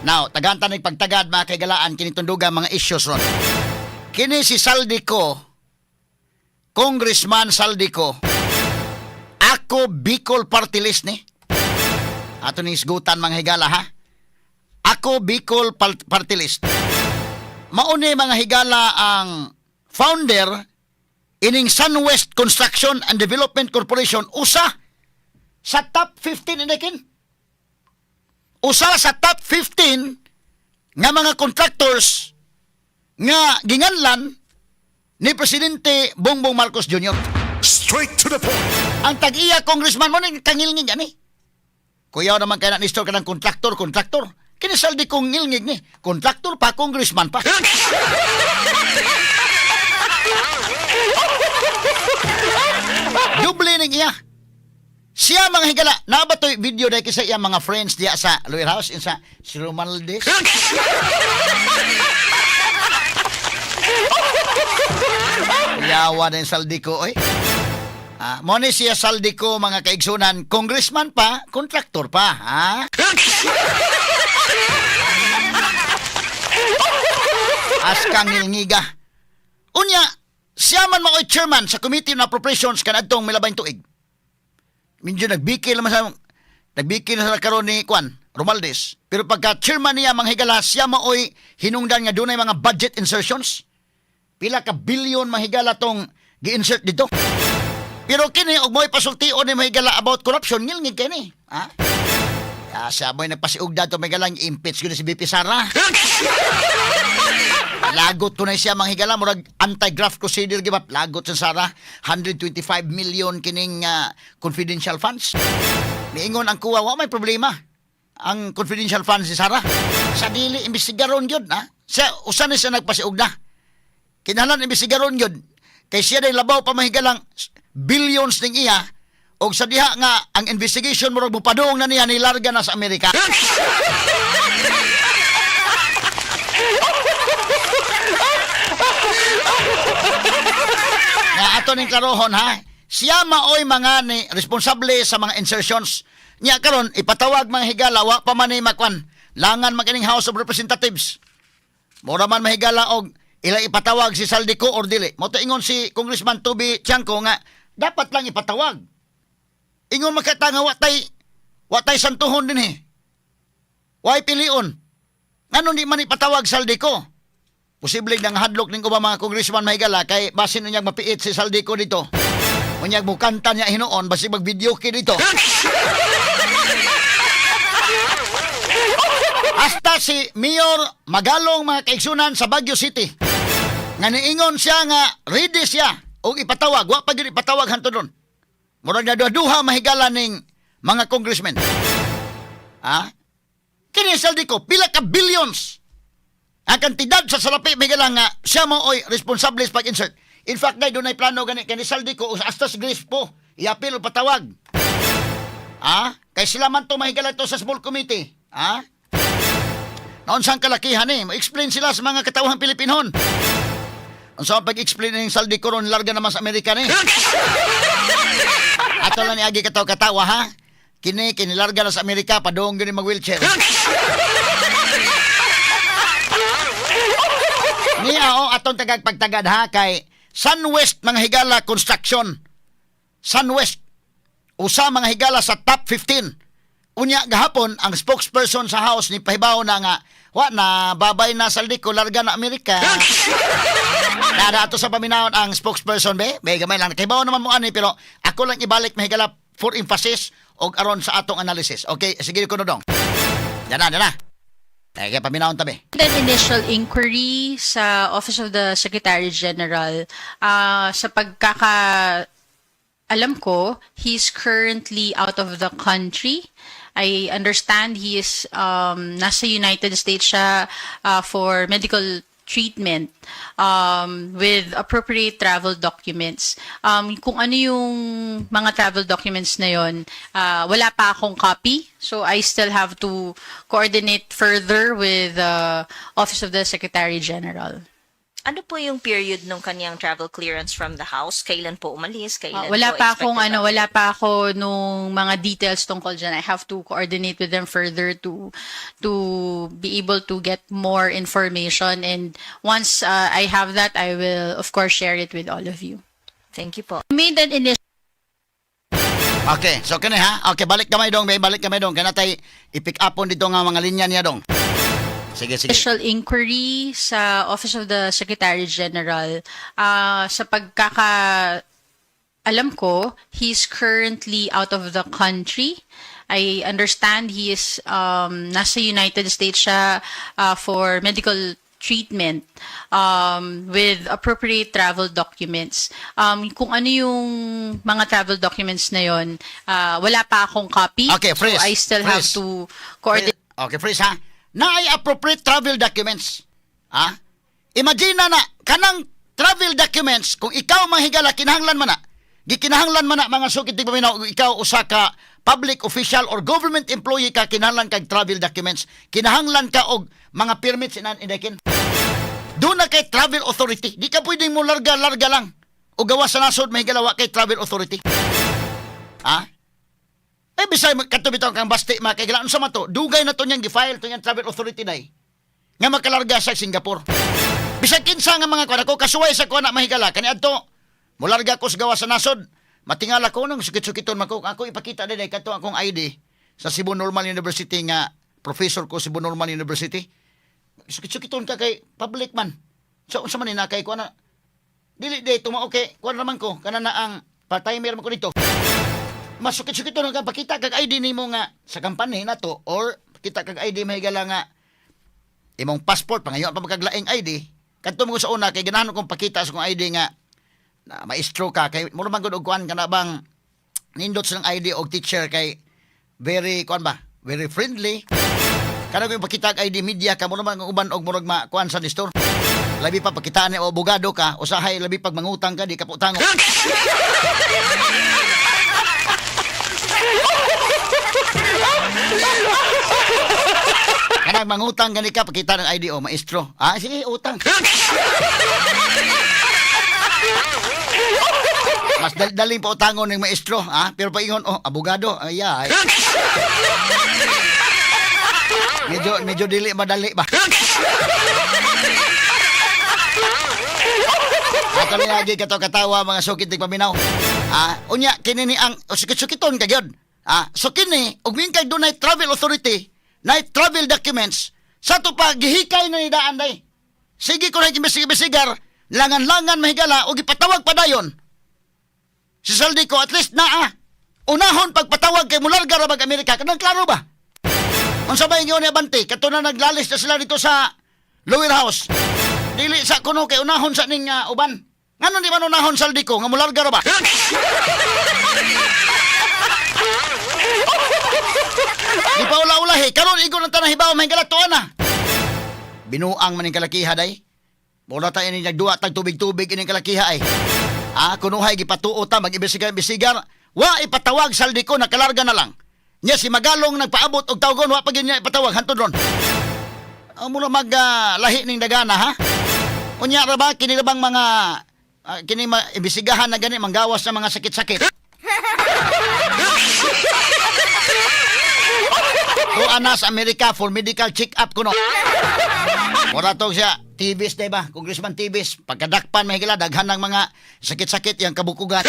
Now, tagaan ta nig pagtagad, mga kahigalaan, kini tunduga mga issues ron. Kini si Zaldy Co, Congressman Zaldy Co, Ako Bicol Party List ni. Ato ni isgutan, mga higala, ha. Ako Bicol Party List. Mauni, mga higala, ang founder ining SunWest Construction and Development Corporation, usa sa top 15 inakin. Usa sa top 15 nga mga contractors nga ginganlan ni Presidente Bongbong Marcos Jr. Straight to the point. Ang tag-iya congressman mo ni kangilngig ani. Kuyaw naman kay na ni ka ng kontraktor, kontraktor. Kini Zaldy Co ng ngilngig ni. Kontraktor pa, congressman pa. Doble ning iya. Siya, mga higala, naa ba to'y video dahil kisa iya mga friends diya sa Lower House, sa si Romualdez. Yawa din Zaldy Co, oy. Ah, mo ni siya Zaldy Co, mga kaigsunan, congressman pa, kontraktor pa, ha? Askang ngilngiga. Unya, siya man maoy chairman sa Committee on Appropriations kanadtong milabang tuig. Medyo nagbikil naman sa nagbikil na sa karon ni Kwan Romualdez. Pero pagka chairman niya, mga higala, siya maoy hinungdan nga dunay mga budget insertions. Pila ka billion, mga higala, tong gi-insert dito. Pero kini og mo'y pasultion ni mga higala about corruption, ngilngig kini. Ha? Ya, siya mo'y nagpasiugda to, mga higala, impeach ko na si VP Sara. Lagot ko na siya, mga higala, murag anti-graft crusader give up. Lagot sa Sara, 125 million kining confidential funds. Miingon ang kuwa, wa may problema ang confidential funds si Sara. Sa dili imbestigaron gyud, ha. Siya usa ni siya nagpasiugda. Kinahanglan imbestigaron gyud kay siya day labaw pa mahigalang billions ning iya og sa diha nga ang investigation murag mopadung na niya, nilarga na sa Amerika. Nga ato ning klarohon, ha. Siya maoy mga ni responsable sa mga insertions. Nya karon ipatawag, mga higala, wa pa man ni makwan. Langan makining House of Representatives. Mura man mahigala og ila ipatawag si Zaldy Co or dili. Mo ingon si Congressman Toby Tiangco nga dapat lang ipatawag. Ingon makata nga wa tay santuhon din eh. Way pilion. Ngano di man ipatawag Zaldy Co? Posible nang hadlok ning ubang mga congressman, mahigala, kay basin unyag mapiit si Zaldy Co dito. Unyag mukanta niya hinuon basi mag-video ki dito. Hasta si Mayor Magalong, mga kaigsunan, sa Baguio City. Nga niingon siya nga ready siya og ipatawag, wa pa gyud ipatawag hantod ron. Murag naduha mahigala ning mga congressmen. Ha? Kini Zaldy Co, pila ka billions ang kantidad sa salapi, mahigala, nga siya mo oy responsable sa pag-insert. In fact, dahil dunay plano gani kani Zaldy Co hasta sa Grace Poe iapil o patawag. Ha? Kay sila man to, mahigala, to sa small committee. Ha? Naunsang kalakihan eh. Ma-explain sila sa mga katawhang Pilipinon. Unsa ang pag-explain ng Zaldy Co ron, larga naman sa Amerika ni. Ato lang niagi katawa-katawa, ha. Kini kinilarga na sa Amerika padung gyud mag-wheelchair. Niya o atong tagag pagtagad, ha, kay SunWest, mga higala, Construction. SunWest usa, mga higala, sa top 15. Unya gahapon ang spokesperson sa House ni pahibaw na nga wa na babay na Zaldy Co, larga na Amerika. Nada ato sa paminawon ang spokesperson be. Be gamay lang kahibaw naman mo ani, pero ako lang ibalik, mahigala, for emphasis og aron sa atong analysis. Okay, sige ko dong. Yan na, yan na. Kaya paminawon tabi. An initial inquiry sa Office of the Secretary General, sa pagkaka alam ko, he's currently out of the country. I understand he is nasa United States siya for medical treatment with appropriate travel documents. Kung ano yung mga travel documents na yon, wala pa akong copy. So I still have to coordinate further with the Office of the Secretary General. Ano po yung period nung kanyang travel clearance from the House? Kailan po umalis? Kailan Wala po pa akong expected ano, back? wala pa ako nung mga details tungkol dyan. I have to coordinate with them further to be able to get more information, and once I have that, I will of course share it with all of you. Thank you po. Made an initial Okay, so kini ha. Okay, balik kamay dong, bay, balik kamay dong. Kana tay i-pick up on dito nga mga linya niya dong. Sige, sige. Inquiry sa Office of the Secretary General. Sa pagkaka alam ko, he's currently out of the country. I understand he is nasa United States siya for medical treatment with appropriate travel documents. Kung ano yung mga travel documents na yon, wala pa akong copy. Okay, freeze. So I still have Freeze. to coordinate Okay, freeze ha. Naay appropriate travel documents. Ha? Imagine na na kanang travel documents kung ikaw mahigala kinahanglan man na. Gikinahanglan man na, mga sukit tigpaminaw, kung ikaw usa ka public official or government employee ka, kinahanglan kag travel documents, kinahanglan ka og mga permits inan indakin. Doon na kay travel authority. Di ka pwedeng mo larga-larga lang. O gawa sa nasod, mahigala, wa kay travel authority. Ha? Eh, bisay, kato bitaw kang basti, mga kaigala. Unsa man to? Dugay na to niyang gi-file to niyang travel authority day. Nga makalarga sa Singapore. Bisag kinsa nga mga kuan ako, kasuway sa kuan na, mahigala. Kani adto, mularga ko sa gawa sa nasod. Matingala ko nung sukit-sukiton man ko. Ako ipakita din kato akong ID sa Cebu Normal University nga professor ko sa Cebu Normal University. Sukit-sukiton ka kay public man. So unsa man ni nakay kuan na? Dili day tumo, okay. Kuan raman ko kana na ang part-timer man ko dito. Masukit-sukiton ka, pakita kag ID nimo nga sa company nato or pakita kag ID, mahigala, nga imong passport, pangayon pa magkaglaing ID. Kadto mo sa una kay ganahan kong pakita sa kong ID nga na maestro ka kay mura man gud og kuan kana bang nindot sa ID og teacher kay very kuan ba, very friendly. Kana kung pakita og ID media ka, mura man ang uban og murag ma kuan sa distor. Labi pa pakitaan ni abogado ka, usahay labi pag mangutang ka, di ka putango. Kanang mangutang gani ka, pakita ng ID, oh, maestro. Ah, sige, utang. Mas daling pa utangon ng maestro, ah, pero paingon, "Oh, abogado," ay, ay. Medyo medyo dili madali ba. Ato ni lagi kato katawa, mga sukit tig paminaw. Ah, unya kini ni ang oh, sukit-sukiton ka gyud. Ah, so kini ug kay dunay travel authority, nay travel documents, sa to pa gihikay na ni daan day. Sige ko na imbestigar, langan-langan, mahigala, ug ipatawag pa dayon. Si Zaldy Co, at least naa. Unahon pagpatawag kay mularga ra bag Amerika, kanang klaro ba? Unsa ba ingon ni Abante? Kato na naglalis na sila dito sa lower house. Dili sa kuno kay unahon sa ning uban. Ngano di man unahon Zaldy Co nga mularga ra ba? Di pa ula-ulahi. Karon igo ng tanang hibaw, may galatuan na. Binuang man ning kalakiha day. Mura tayo ni nagduwa tag tubig-tubig ining kalakiha ay. Ah, kunuhay gipatuo ta mag-imbestigar-imbestigar. Wa ipatawag Zaldy Co, nakalarga na lang. Nya si Magalong nagpaabot og tawgon, wa pa gyud niya ipatawag hantod ron. Ang mura mag lahi ning dagana ha. Unya ra ba kini ra bang mga kini imbestigahan na gani manggawas sa mga sakit-sakit? Tuan na sa Amerika for medical check-up kuno. Mura to siya, Teves di ba? Congressman Teves, pagkadakpan, mahigala, daghan ng mga sakit-sakit yung kabukugan.